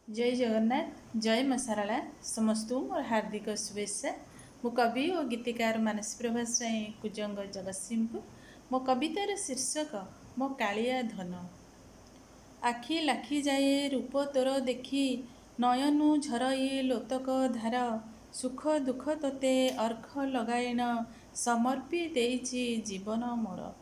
ଜୟ ଜଗନ୍ନାଥ, ଜୟ ମା ଶାରଳା। ସମସ୍ତଙ୍କୁ ମୋର ହାର୍ଦ୍ଦିକ ଶୁଭେଚ୍ଛା। ମୁଁ କବି ଓ ଗୀତିକାର ମାନସୀ ପ୍ରଭା ସ୍ୱାଇଁ, କୁଜଙ୍ଗ, ଜଗତସିଂହପୁର। ମୋ କବିତାର ଶୀର୍ଷକ ମୋ କାଳିଆ ଧନ। ଆଖି ଲାଖିଯାଏ ରୂପ ତୋର ଦେଖି, ନୟନୁ ଝରଇ ଲୋତକ ଧାର। ସୁଖ ଦୁଃଖ ତୋତେ ଅର୍ଘ ଲଗାଇଣ, ସମର୍ପି ଦେଇଛି ଜୀବନ ମୋର।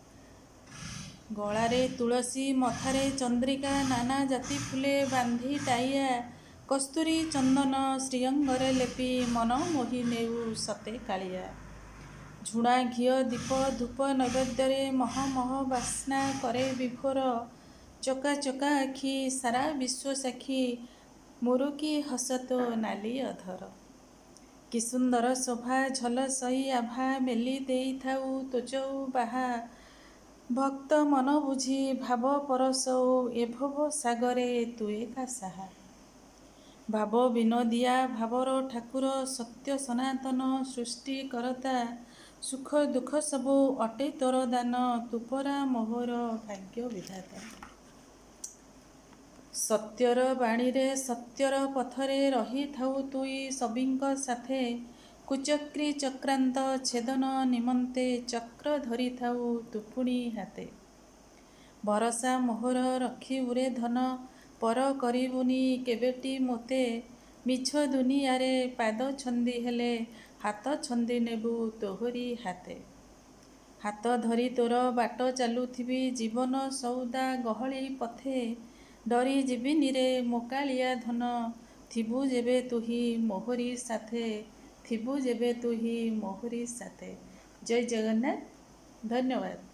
ଗଳାରେ ତୁଳସୀ, ମଥାରେ ଚନ୍ଦ୍ରିକା, ନାନା ଜାତି ଫୁଲେ ବାନ୍ଧି ଟାଇଆ। କସ୍ତୁରୀ ଚନ୍ଦନ ଶ୍ରୀଅଙ୍ଗରେ ଲେପି, ମନ ମୋହି ନେଉ ସତେ କାଳିଆ। ଝୁଣା ଘିଅ ଦୀପ ଧୂପ ନୈବେଦ୍ୟରେ, ମହ ମହ ବାସ୍ନା କରେ ବିଭୋର। ଚକା ଚକା ଆଖି ସାରା ବିଶ୍ୱ ସାକ୍ଷୀ, ମୁରୁକି ହସ ତୋ ନାଲି ଅଧର। କି ସୁନ୍ଦର ଶୋଭା ଝଲସଇ ଆଭା, ମେଲି ଦେଇଥାଉ ତୋ ଚଉବାହା। ଭକ୍ତ ମନ ବୁଝି ଭାବ ପରଶଉ, ଏ ଭବ ସାଗରେ ତୁ ଏକା ସାହା। ଭାବ ବିନୋଦିଆ ଭାବର ଠାକୁର, ସତ୍ୟ ସନାତନ ସୃଷ୍ଟି କରତା। ସୁଖ ଦୁଃଖ ସବୁ ଅଟେ ତୋର ଦାନ, ତୁ ପରା ମୋହର ଭାଗ୍ୟ ବିଧାତା। ସତ୍ୟର ବାଣୀରେ ସତ୍ୟର ପଥରେ, ରହିଥାଉ ତୁଇ ସଭିଙ୍କ ସାଥେ। କୁଚକ୍ରି ଚକ୍ରାନ୍ତ ଛେଦନ ନିମନ୍ତେ, ଚକ୍ର ଧରିଥାଉ ତୁ ପୁଣି ହାତେ। ଭରସା ମୋହର ରଖିବୁରେ ଧନ, ପର କରିବୁନି କେବେଟି ମୋତେ। ମିଛ ଦୁନିଆରେ ପାଦ ଛନ୍ଦି ହେଲେ, ହାତ ଛନ୍ଦି ନେବୁ ତୋହରି ହାତେ। ହାତ ଧରି ତୋର ବାଟ ଚାଲୁଥିବି, ଜୀବନ ସଉଦା ଗହଳି ପଥେ। ଡରି ଯିବିନିରେ ମୋ କାଳିଆ ଧନ, ଥିବୁ ଯେବେ ତୁହି ମୋହରି ସାଥେ, ଥିବୁ ଯେବେ ତୁହି ମୋହରି ସାଥେ। ଜୟ ଜଗନ୍ନାଥ, ଧନ୍ୟବାଦ।